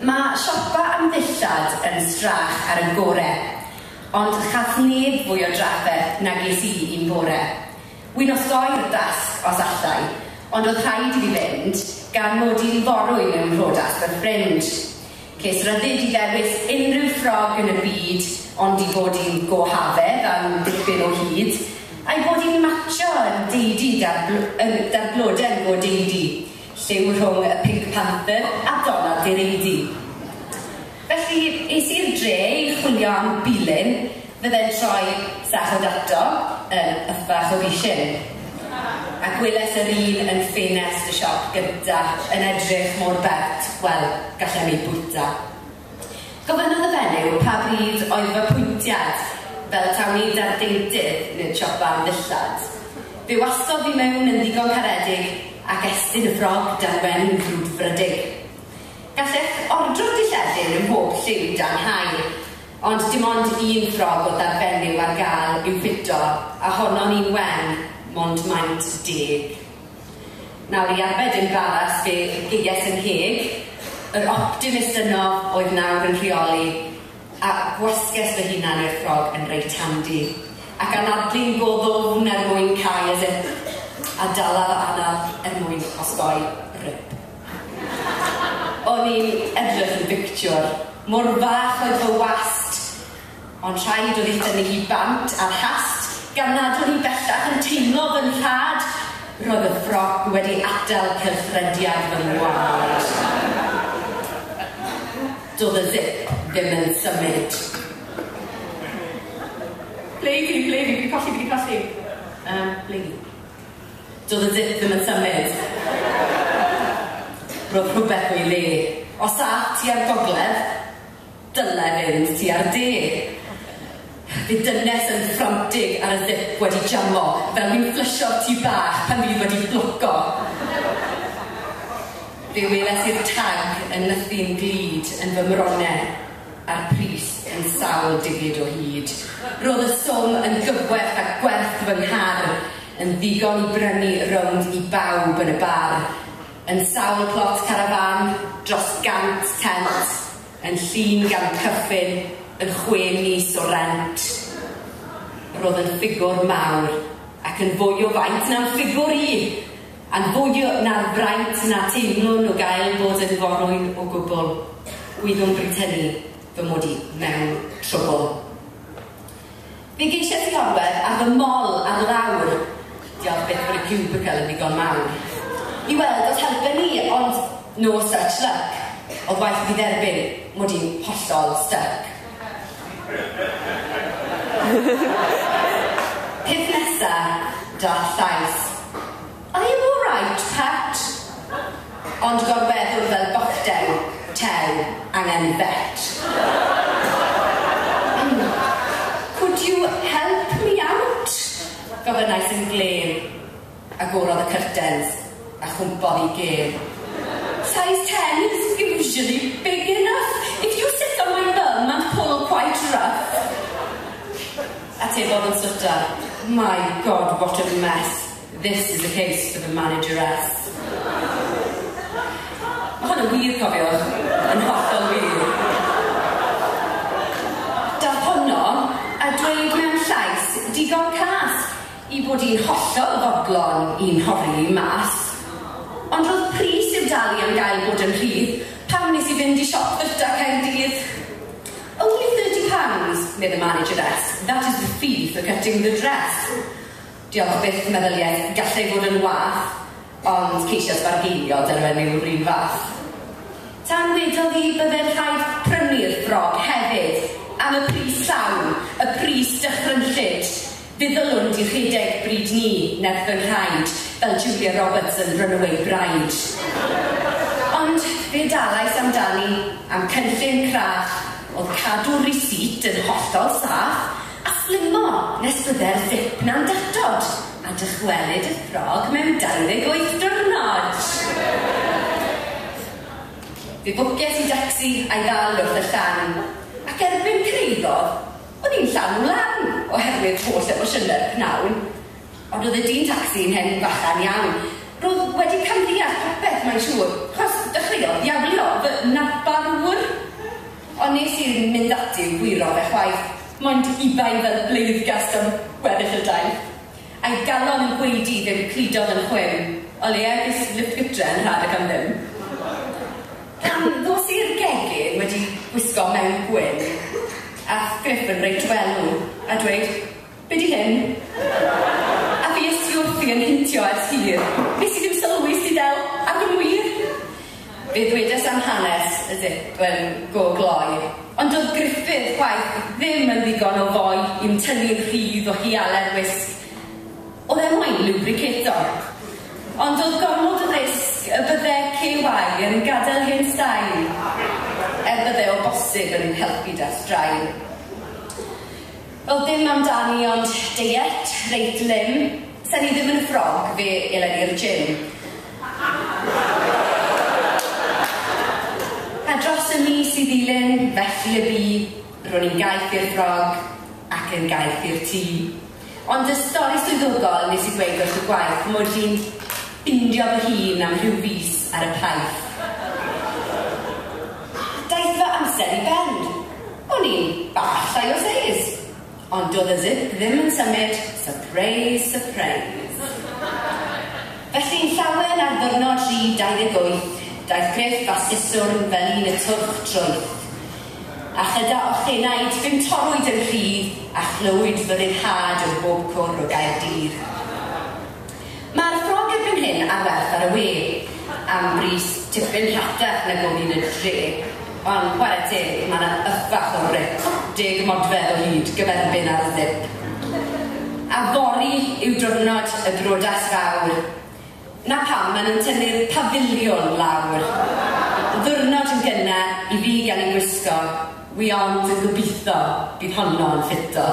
Mae siopa am ddillad yn strach ar y gore, ond chath neb fwy o drafferth nag es i un bore. Wi'n osgoi'r dasg os allai, ond oedd rhaid i fi fynd gan mod i'n forwyn mewn priodas fy ffrind. Ces ryddid i ddewis unrhyw ffrog yn y byd, ond i fod i'n go hafedd am dipyn o hyd, a'i bod i'n matcho yn deidi da'r bloden go deidi, lliw rhwng y Pink Panther a Donald Direidi. Felly, es i'r dre i chwilio am bilyn fydde'n troi sach o dato yn yffach o bishyn. A gweles yr un yn ffenest y siop gynta yn edrych mor bert, wel, gallem ei bwyta. Gofynnodd y fenyw pa bryd oedd fy pwyntiad, fel taw nid ar deintydd nid siopa am ddillad. Fe wastodd fi mewn yn ddigon caredig ac estyn y ffrog dan wen frwdfrydig. Gallech ordro dilledyn ym mhob lliw dan haul, ond dim ond un ffrog oedd ar fenyw ar gael i'w ffito, a honno'n un wen, mond maint 10. Nawr i arbed embaras fe geies yn ngheg, yr optimist yno oedd nawr yn rheoli, a gwasges fy hunan i'r ffrog yn reit handi, ac anadlu'n go ddwfn er mwyn cau y zip, a dala fy anaf er mwyn osgoi rip. O'n i'n edrych yn bictiwr, mor fach oedd fy wast, ond rhaid oedd i thynnu hi bant a'r hast, gan nad o'n i bellach yn teimlo fy nhrad, roedd y ffrog wedi atal cylchrediad fy ngwad. Doedd y zip ddim yn symud. Ble i fi, ble i fi, fi 'di colli, fi 'di colli. Ble i fi? Doedd y zip ddim yn symud. Roedd rhywbeth o'i le. Os a tua'r gogledd, dyle fynd tua'r de. Fe dynnes yn ffrantig ar y zip wedi jamo, fel fi'n fflysio'r tŷ bach pan fi wedi bloco. Fe weles i'r tag yn nythu'n glud yn fy mronau, a'r pris yn sawl digid o hyd. Roedd y swm yn gyfwerth a gwerth fy nghar, yn ddigon i brynu rownd i bawb yn y bar. Yn sawl plot carafan, dros 100 tent, yn llun gan Kyffin, yn 6 mis o rent. Roedd yn ffigwr mawr, ac yn fwy o faint na'n ffigwr i, a'n fwy na'r fraint na teimlwn o gael bod yn forwyn o gwbl. Gwyddwn bryd hynny fy mod i mewn trwbl. Fe geisiais i orwedd ar fy mol ar lawr, diolch byth bod y cubicle yn ddigon mawr, i weld os helpen ni, ond no such luck. Oedd waeth i fi dderbyn mod i'n hollol stuck. Peth nesa, dath llais. "Are you all right, pet?" Ond gorweddwn fel bochdew, tew, angen vet. "Could you help me out?" gofynnais yn glên. Agorodd y curtains a chwmpodd i gên. "Size 10 is usually big enough if you sit on my bum and pull quite rough." Atebodd yn swta, "My God, what a mess. This is a case for the manageress." Mae hwn yn wir, cofiwch, yn hollol wir. Dath honno a dweud mewn llais digon cas i bod i'n hollol fodlon i'n nhorri mas. Ond roedd pris i'w dalu am gael bod yn rhydd, pam nes i fynd i siop ddrta Caerdydd? "Only £30, medd y manageress. "That is the fee for cutting the dress." Diolch byth, meddyliais, gallai fod yn wath, ond ceisiais fargeinio dy'r fenyw un fath. Tan wedodd hi bydde'n rhaid prynu'r ffrog hefyd, am y pris llawn, y pris dychrynllyd. Fe ddylwn di rhedeg bryd ni, nerth fy nhraed, fel Julia Roberts yn Runaway Bride. Ond fe dalais amdani am cynllun craff, oedd cadw'r receipt yn hollol saff, a slymo nes bydde'r zip na'n datod, a dychwelyd y ffrog mewn 28 diwrnod. Fe fwcies i dacsi a'i ddal wrth y llan, ac erbyn cyrhaeddodd, o'n i'n llanw lan oherwydd holl emosiynau'r pnawn. Ond oedd y dyn tacsi'n hen fachan iawn. Roedd wedi camddeall popeth, mae'n siŵr, achos dechreuodd ddiawlio fy narparwr. Ond nes i mynd ati i'w gwyro fe chwaith, mond ubain fel bleiddgast am weddill y daith. A'i galon yn gwaedu fe'm cludodd yn chwim, o leia ges lifft gytre yn rhad ac am ddim. Pan ddos i'r gegin wedi gwisgo mewn gwyn, a Griff yn reit welw, a dweud, "Be di hyn?" A fues i wrthi yn hintio ers hir, nes i ddim sylwi sy del, ac yn wir. Fe ddwedes am hanes y zip yn go gloi, ond doedd Griffith chwaith ddim yn ddigon o foi i'm tynnu'n rhydd o hiale'r wisg. Oedd e moyn lubricator. Ond oedd gormod o risg y bydde KY yn gadael hen staen, er bydde o bosib yn helpu 'da straen. Wel, dim amdani ond deiet reit lym. Sen i ddim yn y ffrog, fe elen i'r gym. A dros y mis i ddilyn, felly y bu, ro'n i'n gaeth i'r ffrog ac yn gaeth i'r tŷ. Ond y stori swyddogol nes i gweud wrth y gwaith mod i'n ffindio fy hun am rhyw fis ar y paith. Daeth fy amser i ben. O'n i'n bach llai o seis. Ond doedd y zip ddim yn symud, surprise, surprise. Felly'n llawen ar ddiwrnod rhif 28, daeth Griff a siswrn fel un y twrch trwyth. A chyda ochenaid fe'm torrwyd yn rhydd a chlywyd fy ryddhad o bob cwr o Gaerdydd. Mae'r ffrog erbyn hyn ar werth ar y we, am bris tipyn rhatach nag o'n i'n y dre. Ond chwarae teg, mae yna yffach o rip, 10 modfedd o hyd gyferbyn ar y zip. A fory yw diwrnod y brodas fawr. Na pam maen nhw'n tynnu'r pafiliwn lawr. Ddiwrnod yn gynnar i fi gael ei gwisgo, wi ond yn gobeithio bydd honno'n ffito.